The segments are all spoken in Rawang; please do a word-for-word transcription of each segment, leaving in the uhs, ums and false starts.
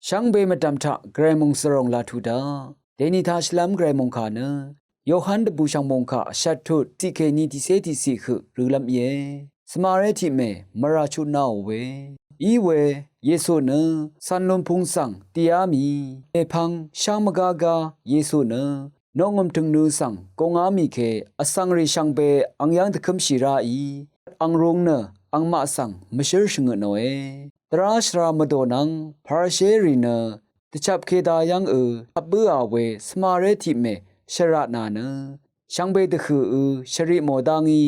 Shvngbe mvdv̀m taq Gvray mòngsvròng laq tuq daq. Dèní taq shvlv́m Gvray mòngkà nø Yohan dvbùshv̀ng mòngkà shvt tut tiqkèní tiqcé tiqciq høq rølv́m íe. Svmaré tiqmè mvrà chutnaò we. Í we Yesu nø cv̀nlun pung svng dìá mì. Mèpvng sháng mvgágá Yesu nø noqngø̀m tø̀ngnø svng gongá mì ke vsvng rì shvngbe ang yv́ng dvkǿmshì ráì. Ang rung nø angmaq svng mvshǿr shvngøtnòe. Dvrá shvra mvdò nvng Parisherì nø dvchvp keda yv́ngø tvp bǿà we svmaré tiqmè shvratnà nø shvngbe dvhø̀ø shvriq mò dá ngí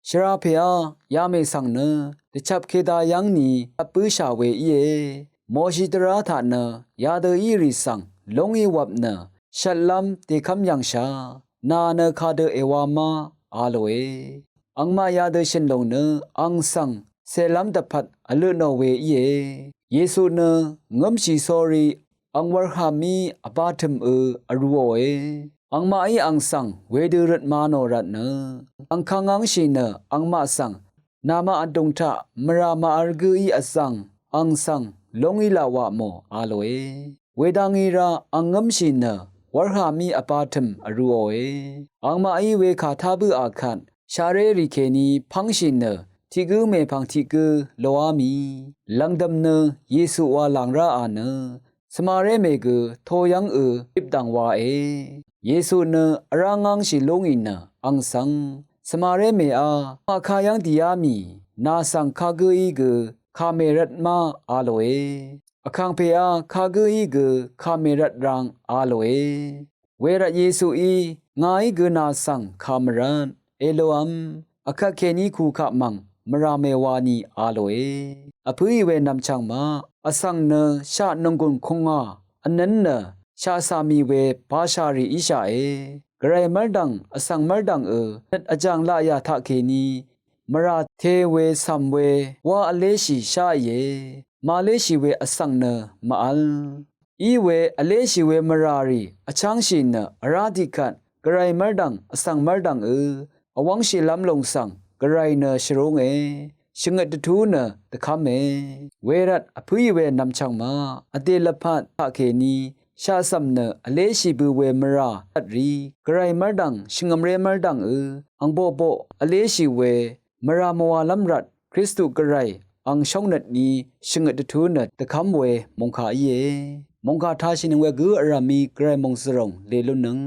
shvra pèá yamè svng nø dvchvp keda yv́ngni tvp bǿshà we íe. Moshi dvrá taq nø yadø í rì svng lóngí wvp nø shvtlv́m dèkv́m yv̀ngshà nà nø kadø èwa má a lòe. Angmaq yadø shø̀n lòng nø ang svng cèlv́m dvpvt vløtnò we íe. Yesu nø ngǿmshì sórí ang wurhà mí vbā tø̀mø vrūòe. Angmaqí ang svng wedø røt ma nò rvtnø ang kangv́ngshì nø angmaq svng namaq vdùng taq mvrà màvl gǿí vzv̀ng ang svng lóngí laq wà mò a lòe. Wedv́ngí rá ang ngǿmshì nø wurhà mí vbā tø̀m vrūòe. Angmaqí wekà tá bǿà kvt sharé rì kèní pv́ngshì nø tiq gǿ mèpvng tiq gǿ loá mì. Lv̀ngdø̀m nø Yesu wa làng ráà nø svmaré mè gø to yv́ngø ipdv̀ng wae. Yesu nø vrá ngángshì lúngì nø ang svng svmaré mèá màká yv́ng dìá mì nà svng kagǿí gø kàmè rvt má a lòe. Vkàngpèá kagǿí gø kàmè rvt rang a lòe. Wervt Yesuí ngàí gø nà svng kà mvrvt èlōv̄m vkvt kèní kù kaq mv̀ng mvrà mèwani a lòe. Vpǿì we nv̀mchv̀ng maq vsvng nø shaq nònggùn kungà vnv́n nø shaqcà mì we bashà rì íshàe. Gvray mv́rdv̀ng vsvng mv́rdv̀ngø nøt vjàng laqyà taqkèní mvrà te we cv̀m we wá vléshì sháìe. Màléshì we vsvng nø màvl í we vléshì we mvrà rì vchángshì nø vrá tiqkvt Gvray mv́rdv̀ng vsvng mv́rdv̀ngø vwv́ngshìlv́m lòng svng Gvray nø shvrúnge. Shvngøt dvtú nø dvkv́me. Wervt vpǿì we nv̀mchv̀ng maq vdè lvpat taqkèní shaqcv̀m nø vléshì bø we mvrà rvtrì Gvray mv́rdv̀ng shvngø̀mré mv́rdv̀ngø angboqboq vléshì we mvrà mvwàlv́m rvt Kristu Gvray ang shóngnøt ni shvngøt dvtú nø dvkv́m we mòngkà íe. Mòngkà tāshìnøng we gǿ vrv̀m mì Gvray mòngsvròng lèlúnnøng